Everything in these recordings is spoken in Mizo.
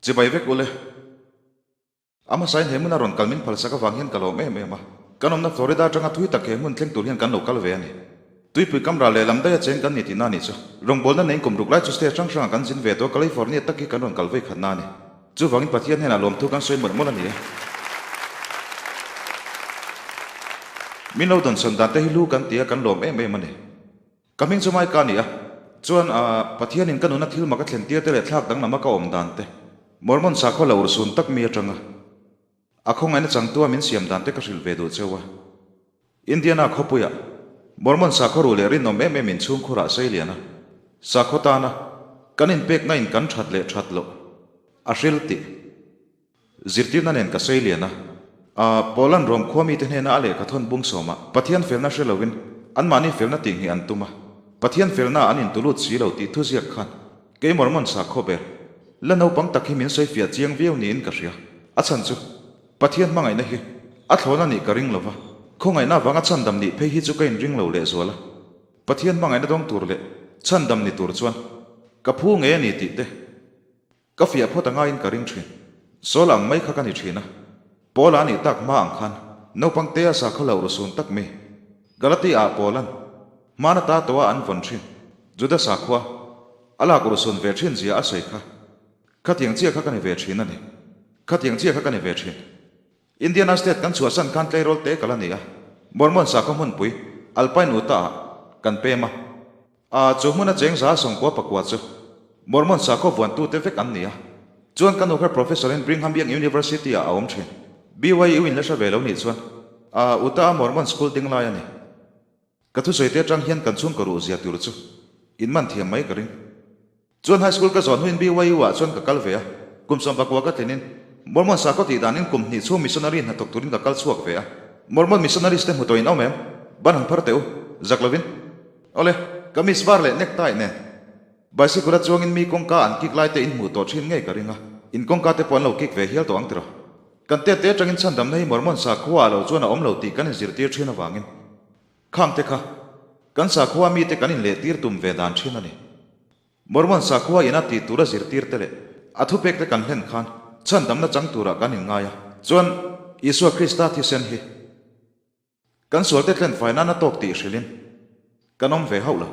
Chibai vek ule. A hmasain he hmuna rawn kal min phalsak avang hian ka lawm em em a. Kan awmna Florida atanga thui tak he hmun thleng tur hian kan lo kal ve a ni. Tuipui kam ral lehlam daia cheng kan ni tihna a nih chu. Rawngbawlna neiin kum ruk lai chu state hrang hrangah kan zin ve tawh a, California tak hi kan rawn kal vei khatna a ni. Chuvangin Pathian hnenah lawmthu kan sawi mawlh mawlh a ni e. Min lo dawnsawn dan te hi lu kan ti a, kan lawm em em a ni. Ka hming chu Mike a ni a, chuan Pathianin ka nuna thil mak a thlen tir te leh thlak danglam a ka awm dan te, Mormon sakhua lo urhsun tak mi atanga a khawngaihna changtua min siam dan te ka hrilh ve duh cheu a. Indiana khawpuiah Mormon sakhua ruh leh rinawm em em inchhung khurah sei lian a, sakhaw tana kan inpekna in kan that leh that loh a hril tih Zirtirna nen ka sawi lian a. A, Poland rawm khua mite hnena a lehkha thawn bung sawmah Pathian felna hre loin anmahni felna tih nghih an tum a. Pathian felna an intulut si lo tih thuziak khan kei Mormon sakhaw ber la naupang tak hi min sawi fiah chiang viau niin ka hria. A chhan chu Pathian hmangaihna hi a thlawn a nih ka ring lova, khawngaihna avanga chhandam nih phei hi chu ka inring lo lehzual a. Pathian hmangaihna dawng tur leh chhandam ni tur chuan ka phu ngei a ni tih te Ka fiah phawt a ngaiin ka ring thin. Sawl ang mai kha ka ni thin a. Paula a nih tak hma ang khan naupang te a sakhaw lo rusun tak mi. Galati ah Paula'n hmana ta tawha an vawn thin Juda sakhua a lak rusun ve thin zia a sawi kha. Khatiang chiah kha ka ni ve thin a ni. Khatiang chiah kha ka ni ve thin. Indiana State kan chhuahsan khan tleirawl te ka la ni a. Mormon sakhaw hmunpui Alpine Utah ah kan pem a. A, chu hmuna cheng 190 pakua chu Mormon sakhaw vuantute vek an ni a. Chuan ka nu kha Professor in Brigham Young University ah a awm thin. BYU in la hre ve lo nih chuan a, Utah a Mormon school ding lai a ni. Ka thusawi te atang hian kan chhungkaw ruh zia tur chu in man thiam mai ka ring. Chuan high school ka zawh hnuin BYU ah chuan ka kal ve a, kum 11 ka tlinin Mormon sakhaw tih danin kum hnih chhung missionary hnathawk turin ka kal chhuak ve a. Mormon missionaries te hmu tawh in awm em? Ban han phar teh u, zak lovin. Awle, kamis var leh necktie nen bicycle a chuangin mi kawngka an kick lai te in hmuh tawh thin ngei ka ring a, in kawngka te pawh an lo kick ve hial tawh ang tiraw? Kan tet te atangin chhandamna hi Mormon sakhua ah lo chuan a awm lo tih kan inzirtir thin avangin Khang te kha, kan sakhua mite kan inlehtir tum ve dan thin a ni. Mormon sakhua ina tih tura zirtir te leh a thupek te kan hlen khan chhandamna chang turah kan inngai a. Chuan Isua Krista thisen hi kan sualte tlen fai nana tawk tih hrilhin kan awm ve hauh lo.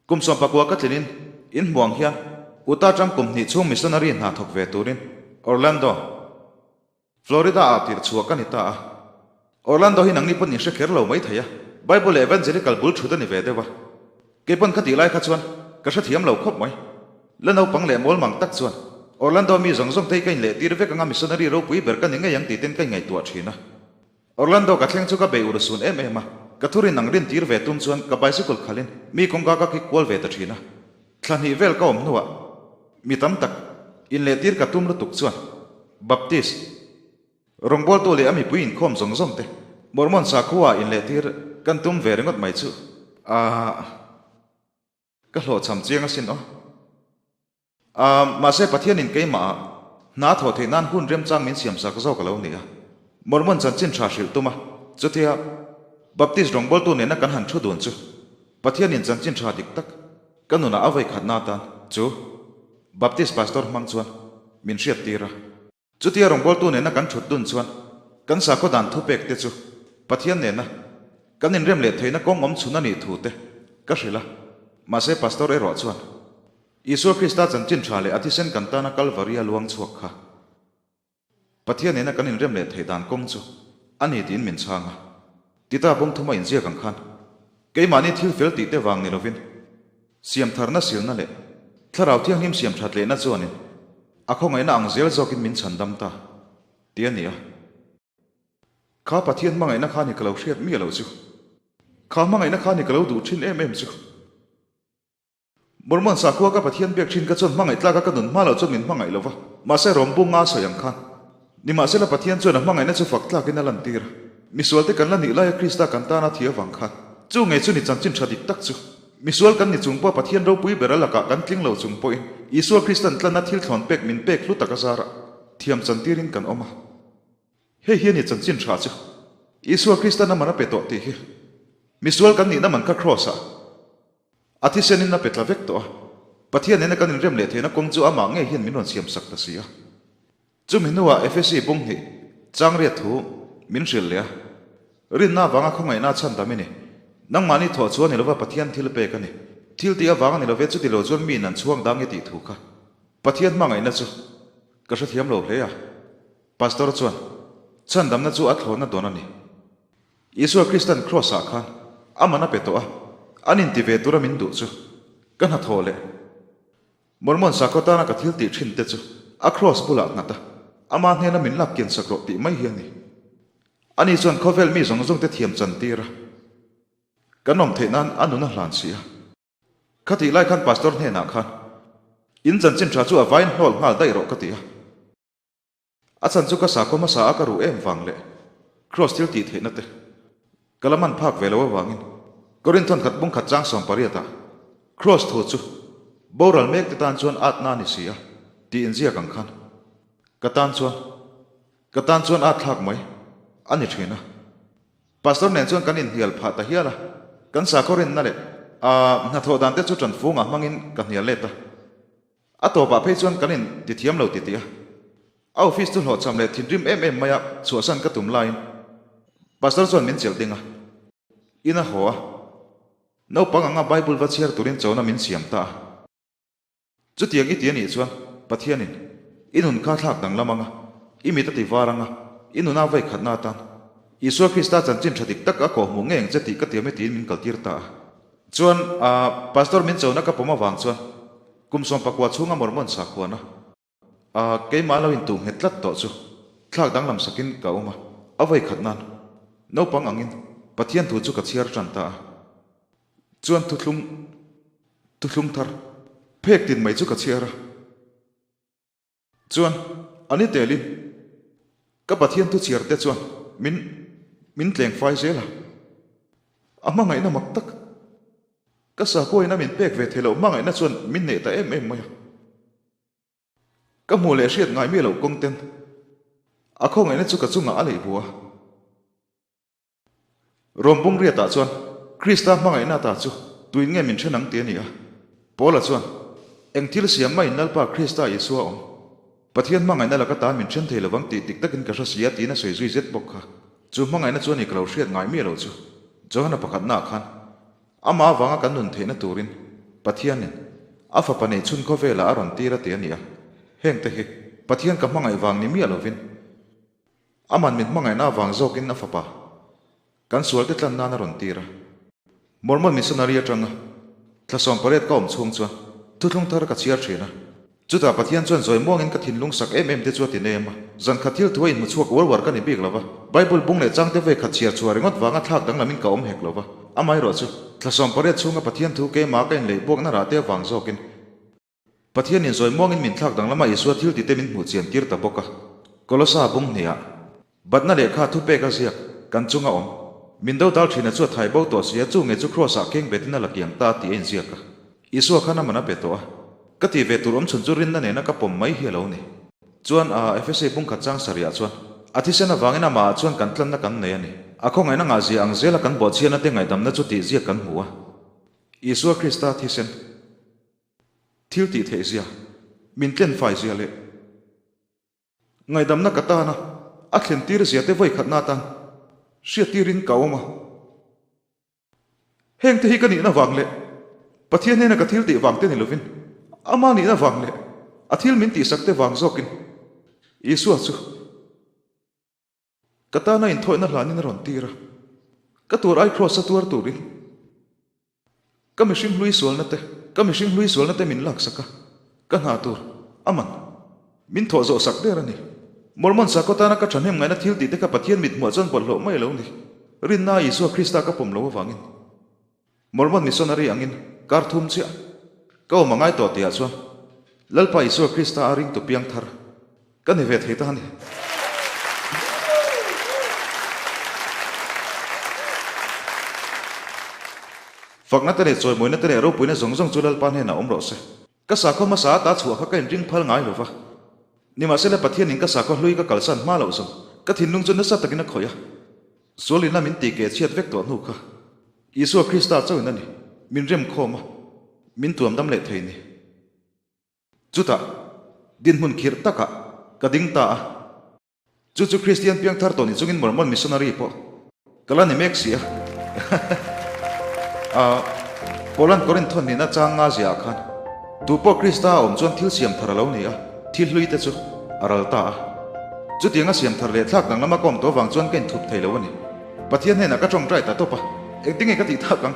Kum 19 ka tlinin in hmuh ang hian Utah ram kum hnih chhung missionary hna thawk ve turin Orlando, Florida ah tirh chhuah ka ni ta a. Orlando hi nangni pawn in hre kher lo mai thei a, Bible leh Evangelical bul thut a ni ve deuh a. Kei pawn kha tih lai kha chuan ka hrethiam lo khawp mai. La naupang leh mawl mang tak chuan Orlando mi zawng zawng te hi ka inlehtir vek anga missionary ropui ber ka ni ngei ang tih ten ka inngaihtuah thin a. Orlando ka thleng chu ka bei ur sun em em a, ka thurin ang rin tir ve tum chuan ka bicycle khalhin mi kawngka ka kick kual ve ta thin a. Thla hnih vel ka awm hnuah mi tam tak inlehtir ka tum lutuk chuan Baptist rawngbawltu leh a mipui inkhawm zawng zawng te Mormon sakhua inlehtir kan tum ve ringawt mai chu a ka hlawhchham chiang asin aw. A mahse Pathianin keimahah hna thawh theih nan hun remchang min siamsak zawk a lo ni a. Mormon chanchin tha hrilh tum a, chutia Baptist rawngbawltu nena kan han thu dun chu Pathianin chanchin tha dik tak Ka nunah a vawikhatna atan chu Baptist pastor hmang chuan min hriattir a. Chutia rawngbawltu nena kan thut dun chuan kan sakhaw dan thupek te chu Pathian nena kan inrem leh theihna kawng awm chhun a nih thu te ka hrilh a. Mahse pastor erawh chuan Isua Krista chanchin tha leh a thisen kan tana Kalvari a luang chhuak kha Pathian nena kan inrem leh theih dan kawng chu a ni tiin min chhang a. Tita bawng thuma inziak ang khan keimahni thil fel tih te vang ni lovin siam tharna silna leh thlarau thianghlim siam that lehna chuanin a khawngaihna ang zel zawkin min chhandam ta ti a ni a. Kha Pathian hmangaihna kha ni ka lo hriat miah loh chu. Kha hmangaihna kha ni ka lo duh thin em em chu. Mormon sakhua ka Pathian biak thin ka chuan hmangaih tlaka ka nun hma loh chuan min hmangaih lo va, mahse rawm bunga sawi ang khan. Nimahsela Pathian chuan a hmangaihna chu fak tlakin a lantir a. Misual te kan la nih laia Krista kan tana thi avang khan chu ngei chu ni chanchin tha dik tak chu. Misual kan ni chung pawh Pathian ropui ber a lakah kan tling lo chung pawhin Isua Kristan tlanna thil thlawn pek min pek hlu tak a zarah thiam chantirin kan awm a. Hei hi a ni chanchin tha chu. Isua Kristan a man a pe tawh tih hi misual kan nihna man kha Kraws-ah A thisenin a pe tla vek tawh a. Pathian nena kan inrem leh theihna kawng chu amah ngei hian min rawn siamsak ta si a. Chumi hnuah Efesi bung hnih changriat thu min hrilh leh a, Rinna avanga khawngaihna a chhan tam i ni. Nangmahni thawh chu a ni lova Pathian thil pek a ni. Thil tih avang a ni love chuti lo chuan miin an chhuang dang i tih thu kha Pathian hmangaihna chu ka hrethiam lo hle a. Pastor chuan, Chhandamna chu a thlawhna dawn a ni. Isua Kristan Kraws-ah khan a man a pe tawh a, an inti ve tura min duh chu ka hnathawh leh Mormon sakhaw tana ka thil tih thin te chu a Kraws bulah nghat a, ama hnena min lak kian sak rawh tih mai hi a ni. Ani chuan khawvel mi zawng zawng te thiam chan tir a, kan awm theih nan a nun a hlan si a. Khatih lai khan Pastor hnenah khan, In chanchin tha chu a vain hnawl nghal daih rawh ka ti a. A chhan chu ka sakhaw hmasa a ka ruh em vang leh Kraws thil tih theihna te ka la man phak ve lo avangin Korinth thawn khat bung khat chang 18 ah Kraws thu chu boral mek te tan chuan atna a ni si a tih inziak ang khan ka tan chuan ka tan chuan at thlak mai a ni thin a. Pastor nen chuan kan inhnial phah ta hial a, kan sakhaw rinna leh a hnathawh dan te chu tanfungah hmangin ka hnial let a. A tawpah phei chuan kan in ti thiam lo titih a, a office chu hlawhchham leh thinrim em em maia chhuahsan ka tum laiin Pastor chuan min chelh ding a, in a haw a, naupang anga Bible va chhiar turin chona min siam ta a. Chutiang i ti a nih chuan Pathianin i nun kha thlak danglam anga, i mit a ti var anga, i nuna vawi khatna atan Isua Krista chanchin tha dik tak a kawhhmuh ngei ang che tih ka tiam e tiin min kaltir ta a. Chuan, Pastor min chona ka pawm avang chuan kum 19 chhunga Mormon sakhuana a keimah lo intuh nghet tlat tawh chu thlak danglam sakin ka awm a, a vawi khat nan naupang angin Pathian thu chu ka chhiar tan ta a. Chuan thuthlung thuthlung thar phek tin mai chu ka chhiar a. Chuan, a ni telin ka Pathian thuchhiar te chuan min min tleng fai zel a, a hmangaihna mak tak ka sakhuain a min pek ve thei loh hmangaihna chuan min neih ta em em mai a. Ka hmuh leh hriat ngai miah loh kawng ten a khawngaihna chu ka chungah a leih bu a. Rom bung riatah chuan Krista hmangaihna ta chu tuin nge min then ang ti a ni a. Paula chuan, Eng thil siam maiin Lalpa Krista Isua awm. Pathian hmangaihna laka tan min then thei lovang tih dik takin ka hre si a tiin a sawi zui zet bawk kha. Chu hmangaihna chu a ni ka lo hriat ngai miah lo chu. Johana pakhatnaah khan amah avanga kan nun theihna turin Pathianin a fapa nei chhun khawvelah a rawn tir a ti a ni a. Hengte hi Pathian ka hmangaih vang ni miah lovin Aman min hmangaihna avang zawkin a fapa kan sualte tlan nan a rawn tir a. Mormon missionary atanga thla 18 ka awm chhung chuan thuthlung thar ka chhiar thin a. Chutah Pathian chuan zawi muangin ka thinlung sak em em te chu a ti nem a. Zan khat thil thu a inhmu chhuak uar uar ka ni bik lo va, Bible bung leh changte vei khat chhiar chhuah ringawt vanga thlak danglamin ka awm hek lo va. Amaherawhchu, thla 18 chhunga Pathian thu keimah ka inleih buakna rah te avang zawkin, Pathianin zawi muangin min thlak danglama Isua thil tite min hmuh chian tir ta bawk a. Kolosa bung hniah batna lehkha thupek a ziak kan chunga awm. Min do dal thina chu a thai bo tawh si a, chu nge chu Kraws-ah keng betin a la kiang ta tih a inziak a. Isua khan a man a pe tawh a. Ka tih ve tur awm chhun chu rinna nena ka pawm mai hi a lo ni. Chuan a Efese bung khat chang sarihah chuan a thisen avangin amahah chuan kan tlanna kan nei a ni. A khawngaihna ngahzia ang zela kan bawhchhiatna te ngaihdamna chu tih ziak kan hmu a. Isua Krista thisen. Thil tih theih zia, min tlen fai zia leh ngaihdamna ka tana a thlen tir zia te vawi khatna atan hriat tirin ka awm a. Heng te hi ka nihna vang leh Pathian hnena ka thil tih vang te ni lovin ama nihna vang leh a thil min tihsak te vang zawkin Isua chu Ka tana inthawihna hlanin a rawn tir a, ka tuar ai Kraws a tuar turin ka mihring hlui sualna te, ka mihring hlui sualna te min laksak a, ka hna tur a man min thawh zawh sak der a ni. Mormon sakhaw tana ka thahnem ngaihna thil tih te kha Pathian mithmuah chuan bawlhhlawh mai a lo ni. Rinna Isua Krista ka pawm lo avangin. Mormon missionary angin kar thum chiah ka awm a ngai tawh tihah chuan Lalpa Isua Krista a ringtu piang thar ka ni ve thei ta a ni. Fakna te leh chawimawina te leh ropuina zawng zawng chu Lalpa hnenah awm rawh se. Ka sakhaw hmasa ata chhuah kha ka inring phal ngai lo va. Nimahsela Pathianin ka sakhaw hlui ka kalsan hma loh zawng ka thinlung chu nasa takin a khawih a. Sualina min tih keh chhiat vek tawh hnu kha Isua Krista chauhin a ni, min rem khawm a, min tuam dam leh thei ni. Chutah, dinhmun khirh takah ka ding ta a. Chu chu Kristian piangthar tawh ni chungin Mormon missionary pawh ka la ni mek si a. A, Paulan Korinth thawn nihna chang nga ziah ah khan tu pawh Krista a awm chuan thil siam thar a lo ni a, thil hlui te chu a ral ta a. Chutianga siam thar leh thlak dang lama ka awm tawh avang chuan ka inthup thei lo a ni. Pathian hnenah ka tawngtai ta tawp a, engtin nge ka tih tak ang?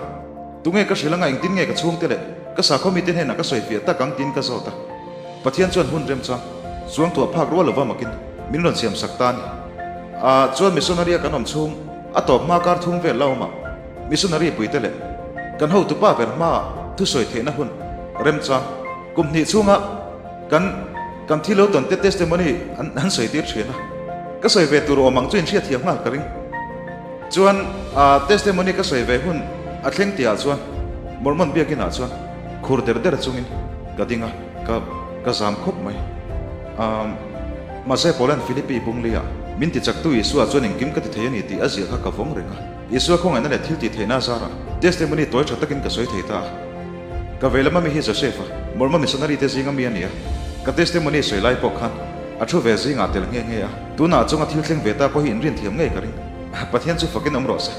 Tunge ka hrilh anga engtin nge ka chhungte leh ka sakhaw mite hnenah ka sawi fiah tak ang tiin ka zawt a. Pathian chuan hun remchang chuang tuah phak rual lova makin min rawn siam sak ta a ni. A chuan missionary a kan awm chhung a tawp hma kar thung vel la awm a, missionary puite leh kan hotupa ber hmaah thusawi theihna hun remchang kum hnih chhunga kan kan thil lo tawn te testimony an an sawi tir thin a. Ka sawi ve tur awm ang chu inhriatthiam nghal ka ring. Chuan a testimony ka sawi ve hun a thleng tihah chuan Mormon biakinah chuan khur der der chungin ka ding a, ka ka zam khawp mai. Umm mahse Poland Philippi Bungli-ah min tichaktu Isua chuan engkim ka ti thei a ni tih a ziah kha ka vawng reng a. Isua khawngaihna leh thil tih theihna a zarah testimony tawi tha takin ka sawi thei ta a. Ka vei lama mi hi Joseph-a, Mormon missionary te zinga mi a ni a. Ka testimony sawi lai pawh khan a thu ve zingah tel nghe nghe a. Tunah chunga thil thleng ve ta pawh hi inrin thiam ngei ka ring. Pathian chu fakin awm rawh se.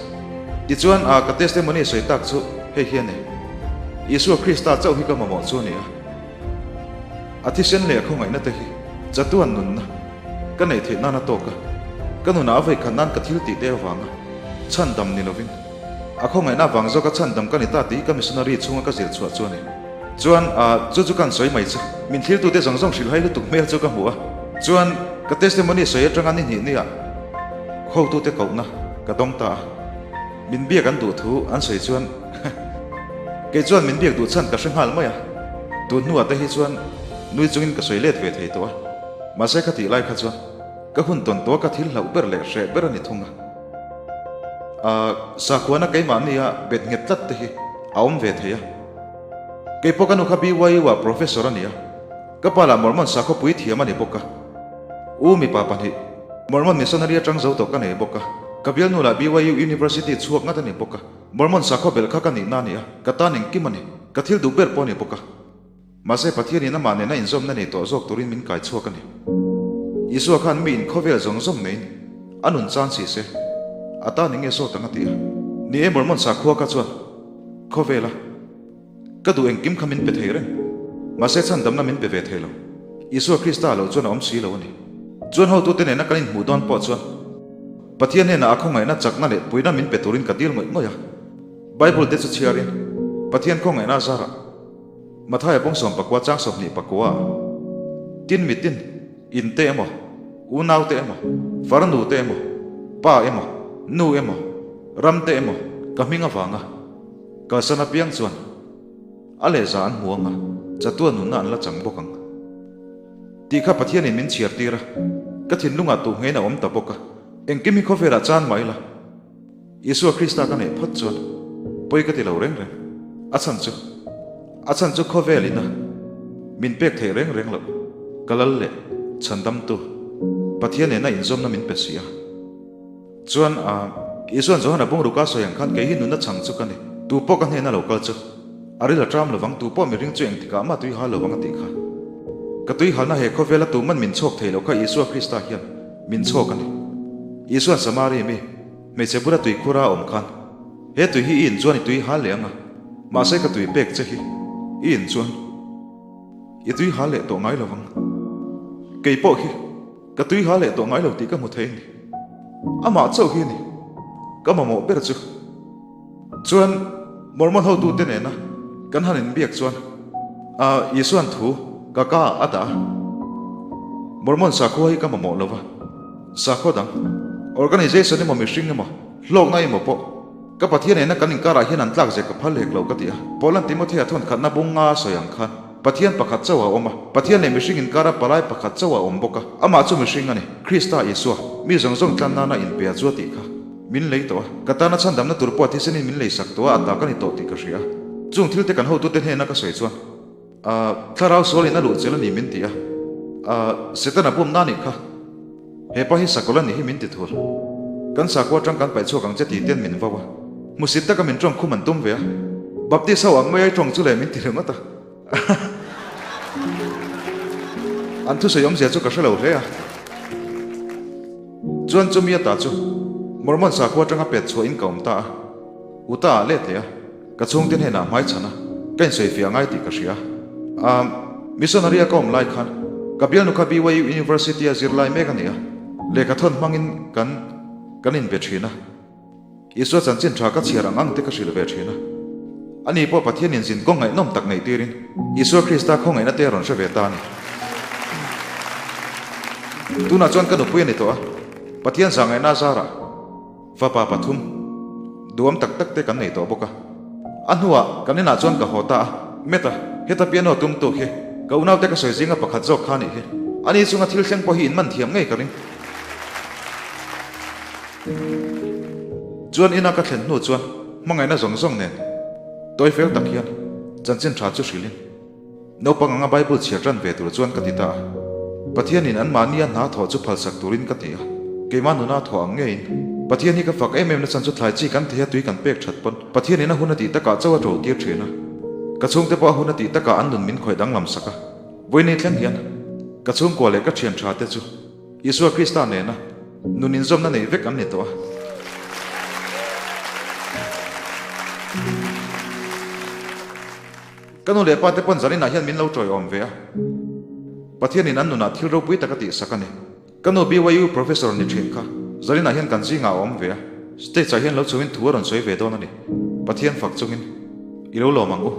Tichuan a ka testimony sawi tak chu hei hi a ni. Isua Krista chauh hi ka mamawh chu a ni a. A thisen leh a khawngaihna te hi chatuan nunna ka neih theih nan a tawk a. Ka nunah a vawikhat nan ka thil tih te avanga chhandam ni lovin a khawngaihna avang zawka chhandam ka ni ta tih hi ka missionary chhunga ka zir chhuah chu a ni. Chuan a chu chu kan sawi mai chu. Min thiltute zawng zawng hrilhhai lutuk hmel chu ka hmu a. Chuan ka testimony sawi atanga ni hnih nia hotute kohna ka dawng ta a. Min biak an duh thu an sawi chuan kei chuan min biak duh chhan ka hre nghal mai a. Tun hnuah te hi chuan nui chungin ka sawi let ve thei tawh a. Mahse kha tih lai kha chuan ka hun tawn tawh a ka thil hlauh ber leh hreh ber a ni thung a. A sakhuana keimahnia bet nghet tlat te hi a awm ve thei a. Kei pawh ka nu kha BYU ah professor a ni a, ka pa lah Mormon sakhaw pui thiam a ni bawk a. U mipa pahnih, Mormon missionary atang zo tawh ka nei bawk a, ka bialnu lah BYU University chhuak ngat a ni bawk a. Mormon sakhaw belh kha ka nihna a ni a, ka tan engkim a ni, ka thil duh ber pawh a ni bawk a. Mahse Pathianin amah nena inzawmna nei tawh zawk turin min kai chhuak a ni. Isua khan mi in khawvel zawng zawng neiin a nun chan si se, a tan eng nge sawt ang a ti a. Ni e, Mormon sakhua kha chuan khawvela ka duh engkim kha min pe thei reng, mahse chhandamna min pe ve thei lo. Isua Krista loh chuan a awm si lo a ni. Chuan hotute nena kan inhmuh dawn pawh chuan Pathian hnenah a khawngaihna chakna leh puina min pe turin ka dil ngawih ngawih a. Bible te chu chhiarin Pathian khawngaihna a zarah Mathaia pawng 14 chang 24 ah tin mitin in te emaw, unau te emaw, farnu te emaw, pa emaw, nu emaw, ram te emaw ka hming avanga kalsan apiang chuan a lehza an hmu anga chatuan nunna an la chang bawk ang tih kha Pathianin min chhiar tir a, ka thinlungah tuhngeiin a awm ta bawk a, engkim hi khawvelah chan mah ila. Isua Krista ka neih phawt chuan pawi ka ti lo reng reng. A chhan chu, a chhan chu khawvel ina min pek theih reng reng loh ka lal leh chhandamtu Pathian nena inzawmna min pe si a. Chuan, Isua'n Johana bungruka sawi ang khan kei hi nunna chhang chu ka ni, tu pawh ka hnena lo kal chu a ril a ṭam lovang, tu pawh mihring chu engtikah mah tui hal lovang a tih kha. Ka tui halna he khawvela tuman min chhawk thei lo kha Isua Krista hian min chhawk a ni. Isua'n Samari mi. Hmeichhe bula tui khur a awm khan, He tui hi i in chuan i tui hal leh ang a, mahse ka tui pek che hi i in chuan i tui hal leh tawh ngai lo vang. Kei pawh hi ka tui hal leh tawh ngai lo tih ka hmu thei a ni. Amah chauh hi a ni ka mamawh ber chu. Chuan Mormon hotute nena kan han inbiak chuan Isua'n thu ka ka a dah a, Mormon sakhua hi ka mamawh lo va. Sakhaw dang, organization emaw mihring emaw, hlawkna emaw pawh ka Pathian nena kan inkarah hian an tlak zia ka phal hek lo ka ti a. Paulan Timothea thawn khatna bung nga a sawi ang khan Pathian pakhat chauh a awm a, Pathian leh mihring inkara palai pakhat chauh a awm bawk a, amah chu mihring a ni, Krista Isua, mi zawng zawng tlan nana inpea chu a tih kha. Min lei tawh a, ka tana chhandamna tur pawh a thisenin min leisak tawh a, a ta ka ni tawh tih ka hria a. Chung thilte kan hotute hnena ka sawi chuan. A thlarau sualin a luh chel a ni min ti a, a Setana bumna a nih kha. He pa hi sakawlh a nih hi min ti thul. Kan sakhua atang kan paih chhuak ang che ti ten min vau a. Hmusit taka min tawng khum an tum ve a. Baptist ho ang mai ai tawng chu le min ti ringawt a. An thusawi awmzia chu ka hre lo hle a. Chuan chumi ata chu Mormon sakhua atanga pet chhuahin ka awm ta a. Utah ah let leh a, ka chhungte hnenah hmai chhan a, ka insawifiah ngai tih ka hria. Ahm, missionary a ka awm lai khan ka bialnu kha BYU University a zirlai mek a ni a, lehkha thawn hmangin kan kan inbe thin a. Isua chanchin tha ka chhiar ang ang te ka hrilh ve thin a. Ani pawh Pathianin zin kawng ngaihnawm tak neih tirin Isua Krista khawngaihna te a rawn hre ve ta a ni. Tunah chuan ka nupui a ni tawh a, Pathian zahngaihna zarah fapa pathum duham tak tak te kan nei tawh bawk a. A hnuah kan inah chuan ka haw ta a, Meta, heta piano tumtu hi ka unaute ka sawi zinga pakhat zawk kha a nih hi. Ani chunga thil thleng pawh hi inman thiam ngei ka ring. Chuan ina ka thlen hnu chuan hmangaihna zawng zawng nen tawi fel tak hian chanchin tha chu hrilhin naupang anga Bible chhiar tan ve tur chuan ka ti ta a. Pathianin anmahnia hna thawh chu phalsak turin ka ti a, keimah nuna thawh ang ngeiin Pathian hi ka fak em em na chan chu thlai chi kan thei a tui kan pek that pawn Pathianin a hun a tih takah chauh a ṭo tir ṭhin a. Ka chhungte pawh a hun a tih takah an nun min khawih danglam sak a. Vawiin thleng hian ka chhungkua leh ka ṭhian ṭha te chu Isua Krista nena nun inzawmna nei vek an ni tawh a. Ka nu leh pa te pawn zaninah hian min lo tawiawm ve a. Pathianin an nunah thil ropui tak a tihsak a ni. Ka nu BYU Professor ni thin kha zaninah hian kan zingah a awm ve a. Stage ah hian lo chungin thu a rawn sawi ve dawn a ni. Pathian fak chungin i lo lawm ang u.